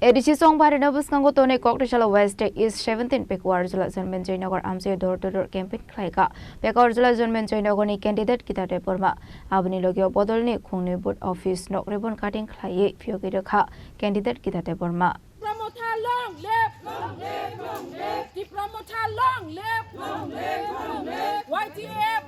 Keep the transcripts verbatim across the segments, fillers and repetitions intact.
A D C Chongbarino bwskango tonwi Koktisalo West East seventeen Pekuar Jila Janmenjoy Nagar amchaio door to door campaign khlaikha. Pekuar Jila Janmenjoy Nagarni candidate Gita Debbarma. Aboni logio bodolni khungni booth office nok ribbon cutting khlaiwi phiyogwi rwkha candidate Gita Debbarma. Tipra Motha long live! Long live, long live! Tipra Motha long live! Long live, long live! Y T F!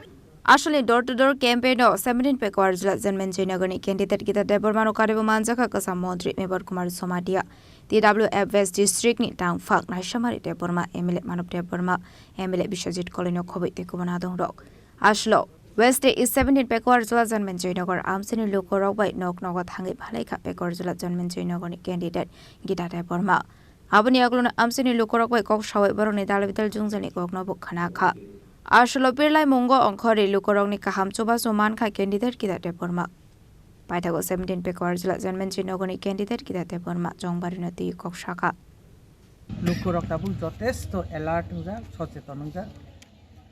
Asolni door to door campaign o seventeen Pekuar Jila Janmenjoy Nagarni candidate Gita Debbarmano karibo manjakha kwcham montri Mebar Kumar Somatia, T W F West District ni tangphak Naisamari Debbarma, M L A Manob Debbarma, M L A Biswajit Koloino khobwi tei kubun adongrok. Asolo West East seventeen Pekuar Jila Janmenjoy Nagar amchaini lukurok bai nok nogo thangwi phalaikha Pekuar Jila Janmenjoy Nagarni candidate Gita Debbarma. Aboni aguluni amchaini lukurok bai kok sawi borokni dal bidal jwngjani kokno bo khwnakha. Asolo pirlai mungo ongkhorwi lukurokni kaham chubachu mankha candidate Gita Debbarma. Paithago seventeen Pekuar Jila Janmenjoy Nagarni candidate Gita Debbarma Chongbarino twi kok sakha. Lukurok tabuk jotesto alert wngjak, socheton wngjak.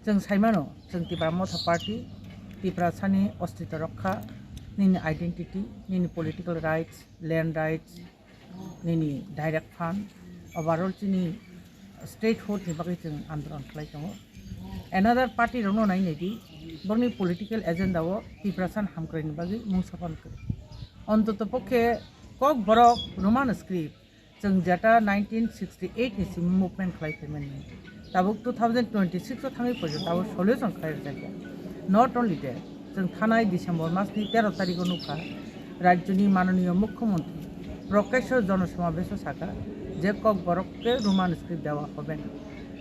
Chwng saimano, chwng Tipra Motha Party, Tiprasani ostito rokha, nini identity, nini political rights, land rights, nini direct fund, overall chini statehood ni bagwi chwng andolon khlai tongo. Another party rokno nai naidi, borokni political agenda o Tiprasan hamkraini bagwi mungsa phano kwrwi. Ontoto pokhe Kokborok Roman script, chwng jeta nineteen sixty eight ni simi movement khlai phaimani. Tabuk two thousand twenty six o thangwi poito tabuk solution khlai rwjakya. Not only that, chwng thanai December mas ni tero tarikh o nukha, rajyoni mananiyo mukhyamantri Prokesho jonosomabesho saka je Kokborok ke Roman script dewa hobe na.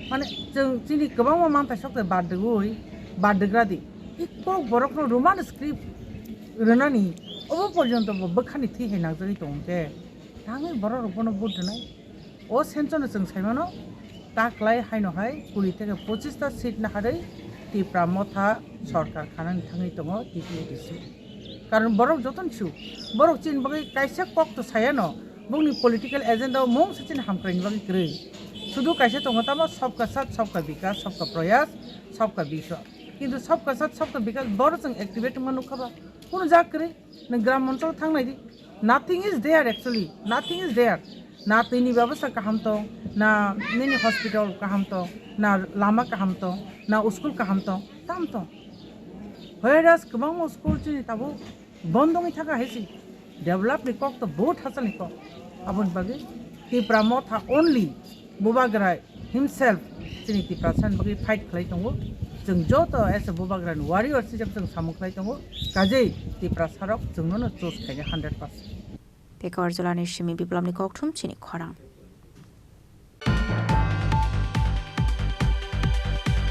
Mane chwng chini kwbangma manthai sokte badrwgwi badrwgradi. I Kokborokno Roman script rwnani obo porjonto bo bwkhani thwi hai nangjagwi tongo khe. Thangwi borok rok bono vote rwnai. O sensono chwng saimano, ta kwlai haino hai kuri theke pochista seat naharwi Tipra Motha sorkar khanani thangwi tongo T P A D C. Karon borok jotono su, borok chini bagwi kaisa kok to sayano, bongni political agenda o mungsa chini hamkraini bagwi kwrwi. Sudu kaisa tongo tamo sabka sath, sabka bikas, sabka prayas, sabka bishwas. Kintu sabka sath, sabka bikas borok chwng activate wngma nukha ba? Kunu jak kwrwi? Nwng gram oncholo thang nai di. Nothing is there actually. Nothing is there. Na twi ni bebostha kaham tong, na nini hospital kaham tong, na lama kaham tong, na school kaham tong, tam tong. Whereas kwbangma school chini tabuk bondo wngwi thangkha hai se. Develop ni kok to bahut hachal ni kok. Aboni bagwi Tipra Motha only Bubagra himself chini Tiprasa ni bagwi fight khlai tongo. Chwng joto as a Bubagra ni warriors hisab chwng samung khlai tongo. Kajei Tiprasa rok chwngno no choose khainai hundred percent. Pekuar Jila ni simi Biplab ni kokthum chini khorang.